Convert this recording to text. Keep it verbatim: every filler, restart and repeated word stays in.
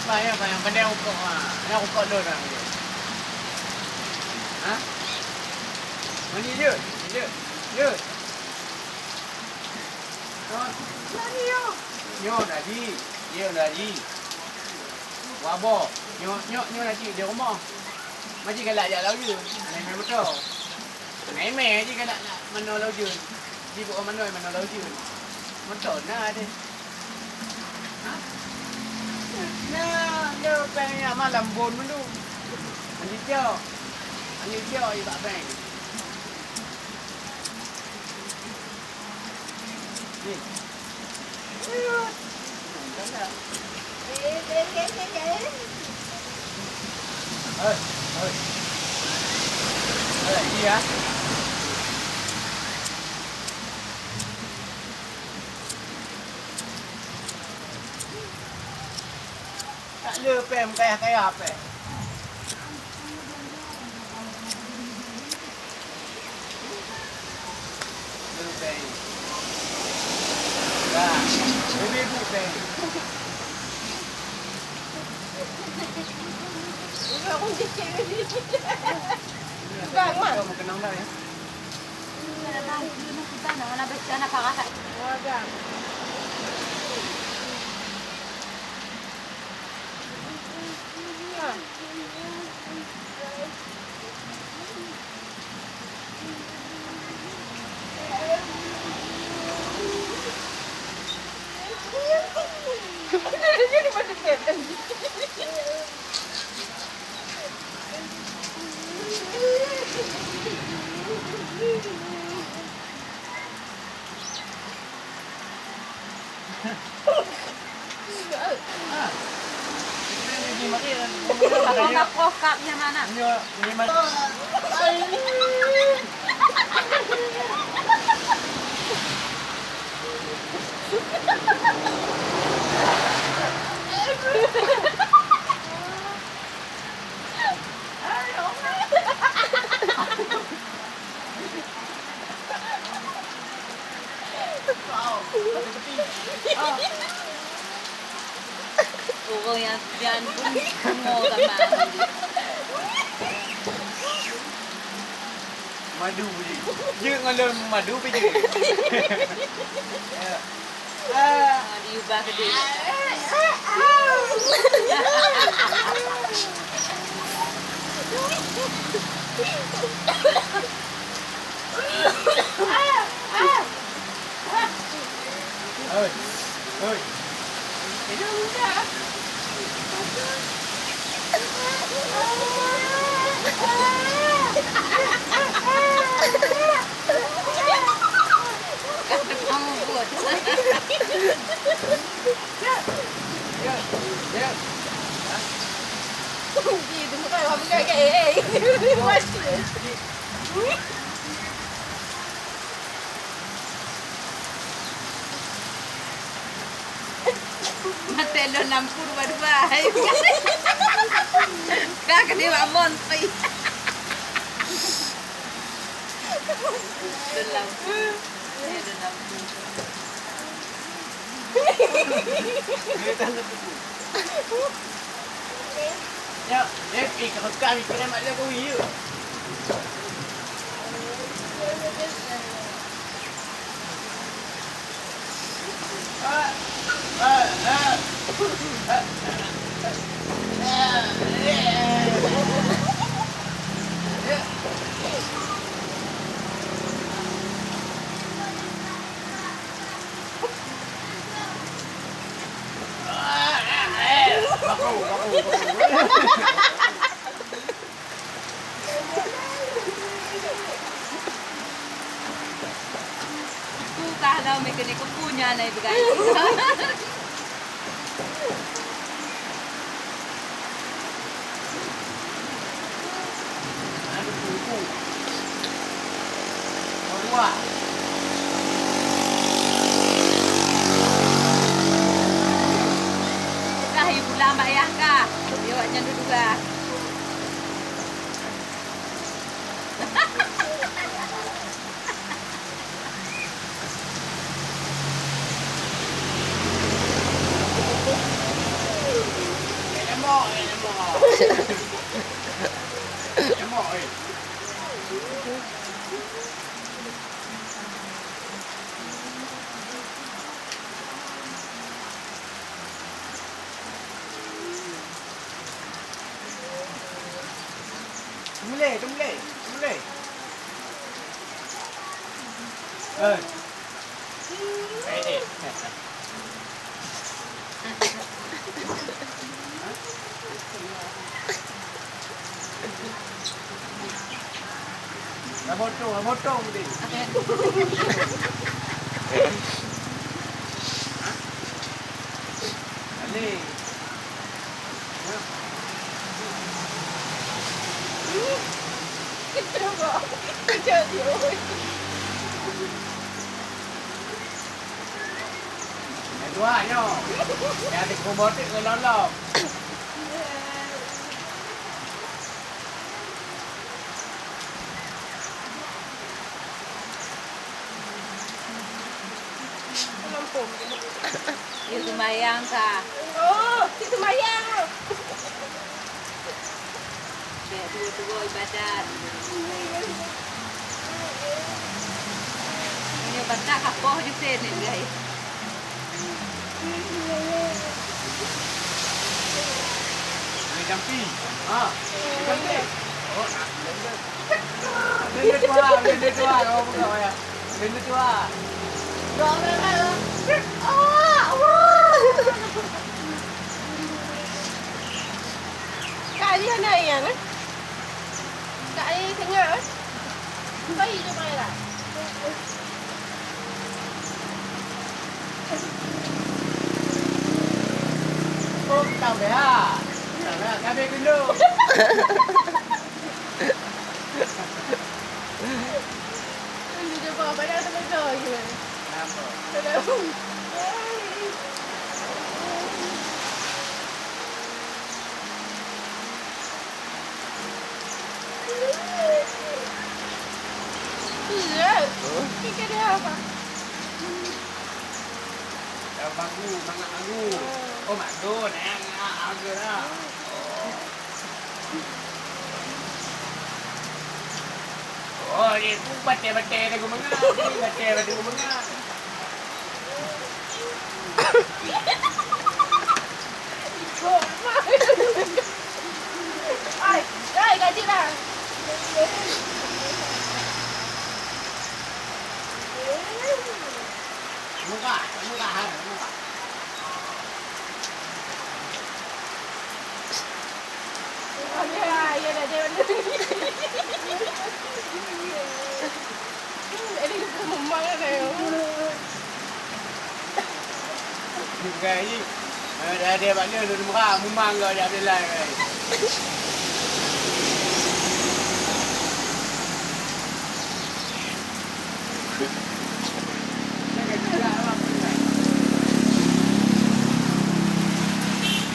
Payah, payah, pandai rukok, ha. Pandai rukok lôn, ha. Ha? Mandi, jeuet, jeuet, jeuet. Ha? Mandi, yo. Nyoe, Naji. Yo, Naji. Wabo. Nyoe, nyoe, nyoe, Naji, di rumoh. Maji galak jak lam ujeuen. Naik moto. Naimé jih galak nak manoe lam ujeuen. Jibôh manoe manoe lam ujeuen. Moto na deh. Ha? Na, na péng nyang malam bon meundu. Anjing tiok. Anjing tiok i bak péng. Ni. Galak. Hei, hei. Hei, iya. Tak le pèng, kaya-kaya pèng. Ureueng nyang sian pun pungo sama. Madu je. Jeuet ngon lôn madu pi jeuet. Ya. Ah, diubah ke dia. Oi, oi. Maté lôn lampu dua-dua. Ka keuneuk bak mon pi. Lôn lampu. Lôn lampu. Ya, eh, eh, kakak ni kena mak dia kau iya. Ku ka lom ikeu ni, ku punya na ibu gai. Kah ibu lama yah kah? Dia awak nyan dua-dua. Teumulai, teumulai, teumulai. Eh. Dah potong, dah potong tadi. Aleh. Yang dua nyoe. Yang di kubur tu ngon lom-lom. Yuk sembahyang sa. Oh, si sembahyang. Dua-dua ibadat. Ini batak kapoh di sini, guys. Ini jampi. Ha. Ini jampi. Oh, nak. Ini tuan, ini tuan. Kamu buka ya. Ini tuan. Kak, ini anak yang, eh? Kak, ini tengah, eh? Baik je, baik lah. Oh, tak boleh, ha? Tak boleh, kami gendut. Ini je, bah, banyak tenaga je. Kenapa? Kenapa? Iya. Huh? Fikir dia apa? Dah bagus, mangat bagus. Oh, bagus, eh, mangat bagus lah. Oh, ni batèe-batèe lagu mangat. Ni batèe lagu mangat. Ai, ai, gaji dah. Murah, murah, murah. Bukan ni. Ada, ada bak dia, dia murah, mumang kau jak belai, guys.